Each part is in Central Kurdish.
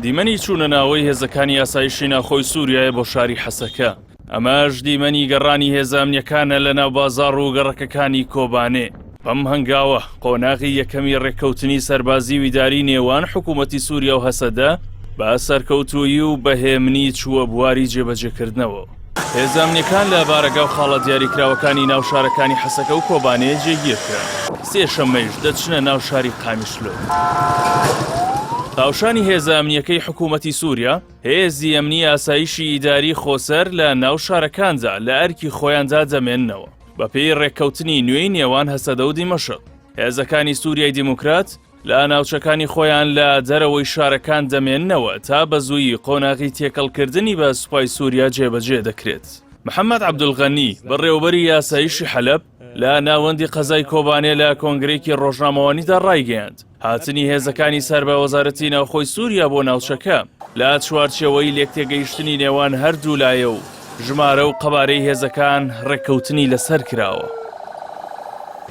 دیمەنی چوونە ناوەی هێزەکانی ئاسایشی ناوخۆی سووریایە بۆ شاری حەسەکە. ئەمەش دیمەنی گەڕانی هێزە ئەمنیەکانە لە ناو بازاڕ و گەڕەکەکانی کۆبانێ. بەم هەنگاوە قۆناغی یەکەمی ڕێککەوتنی سەربازی و ئیداری نێوان حکوومەتی سووریا و هەسەدە بە سەرکەوتوویی و بە هێمنی چووە بواری جێبەجێکردنەوە. هێزە ئەمنیەکان لە بارەگا و خاڵە دیاریکراوەکانی ناو شارەکانی حەسەکە و کۆبانێ جێگیرکران. سێشەممەیش دەچنە ناو شاری قامیشلۆ. هاوشانی هێزە ئەمنیەکەی حکوومەتی سووریا، هێزی ئەمنی ئاسایشی ئیداری خۆسەر لە ناو شارەکاندا لە ئەرکی خۆیاندا دەمێننەوە. بەپێی ڕێککەوتنی نوێی نێوان هەسەدە و دیمەشق، هێزەکانی سووریای دیموکرات لە ناوچەکانی خۆیان لە دەرەوەی شارەکان دەمێننەوە تا بە زوویی قۆناغی تێکەڵکردنی بە سوپای سووریا جێبەجێ دەکرێت. محەممەد عەبدولغەنی، بەڕێوەبەری یاسایشی حەلەب، لە ناوەندی قەزای کۆبانێ لە کۆنگرەیەکی ڕۆژنامەوانیدا ڕایگەیاند، هاتنی هێزەکانی سەر بە وەزارەتی ناوخۆی سووریا بۆ ناوچەکە لە چوارچێوەی لێکتێگەیشتنی نێوان هەردوولایە و ژمارە و قەبارەی هێزەکان ڕێککەوتنی لەسەر کراوە.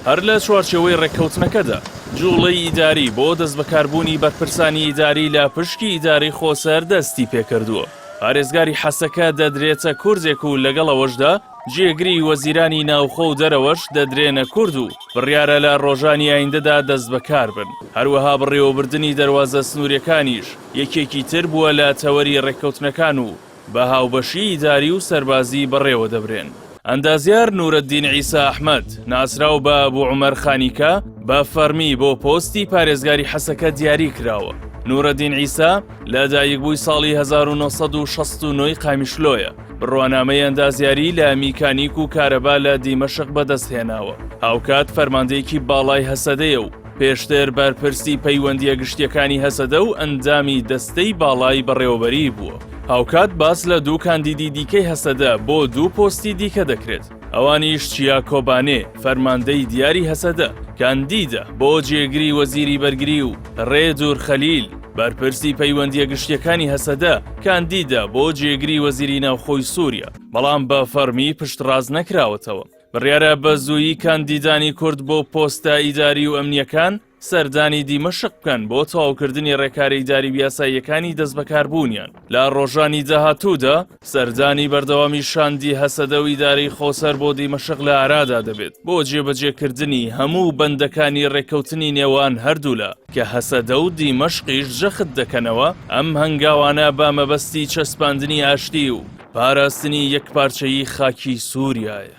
هەر لە چوارچێوەی ڕێککەوتنەکەدا، جووڵەی ئیداری بۆ دەستبەکاربوونی بەرپرسانی ئیداری لە پشکی ئیدارەی خۆسەر دەستی پێکردووە. پارێزگاری حەسەکە دەدرێتە کوردێک و لەگەڵ ئەوەشدا جێگری وەزیرانی ناوخۆ و دەرەوەش دەدرێنە کورد و بڕیارە لە ڕۆژانی ئایندەدا دەستبەکار بن. هەروەها بەڕێوەبردنی دەروازە سنوورییەکانیش یەکێکی تر بووە لە تەوەری ڕێککەوتنەکان و بە هاوبەشی ئیداری و سەربازی بەڕێوە دەبرێن. ئەندازیار نورەدین عیسا ئەحمەد، ناسراو بە ئەبو عومەر خانیکا، بە فەڕمی بۆ پۆستی پارێزگاری حەسەکە دیاری کراوە. نورەدین عیسا لە دایکبووی ساڵی 1969 ی قامیشلۆیە، بڕوانامەی ئەندازیاری لە میکانیک و کارەبا لە دیمەشق بەدەستهێناوە، هاوکات فەرماندەیەکی باڵای هەسەدەیە و پێشتر بەرپرسی پەیوەندییە گشتییەکانی هەسەدە و ئەندامی دەستەی باڵای بەڕێوەبەریی بووە. هاوکات باس لە دوو کاندیدی دیکەی هەسەدە بۆ دوو پۆستی دیکە دەکرێت، ئەوانیش چیا کۆبانێ، فەرماندەی دیاری هەسەدە، کاندیدە بۆ جێگری وەزیری بەرگری و ڕێدور خەلیل، بەرپرسی پەیوەندییە گشتییەکانی هەسەدە، کاندیدە بۆ جێگری وەزیری ناوخۆی سووریا، بەڵام بە فەڕمی پشتڕاست نەکراوەتەوە. بڕیارە بە زوویی کاندیدانی کورد بۆ پۆستە ئیداری و ئەمنییەکان سەردانی دیمەشق بکەن بۆ تەواوکردنی ڕێکارە ئیداری و یاساییەکانی دەستبەکاربوونیان. لە ڕۆژانی داهاتوودا سەردانی بەردەوامی شاندی هەسەدە و ئیدارەی خۆسەر بۆ دیمەشق لە ئارادا دەبێت بۆ جێبەجێکردنی هەموو بەندەکانی ڕێککەوتنی نێوان هەردوولا کە هەسەدە و دیمەشقیش جەخت دەکەنەوە ئەم هەنگاوانە بە مەبەستی چەسپاندنی ئاشتی و پاراستنی یەکپارچەیی خاکی سووریایە.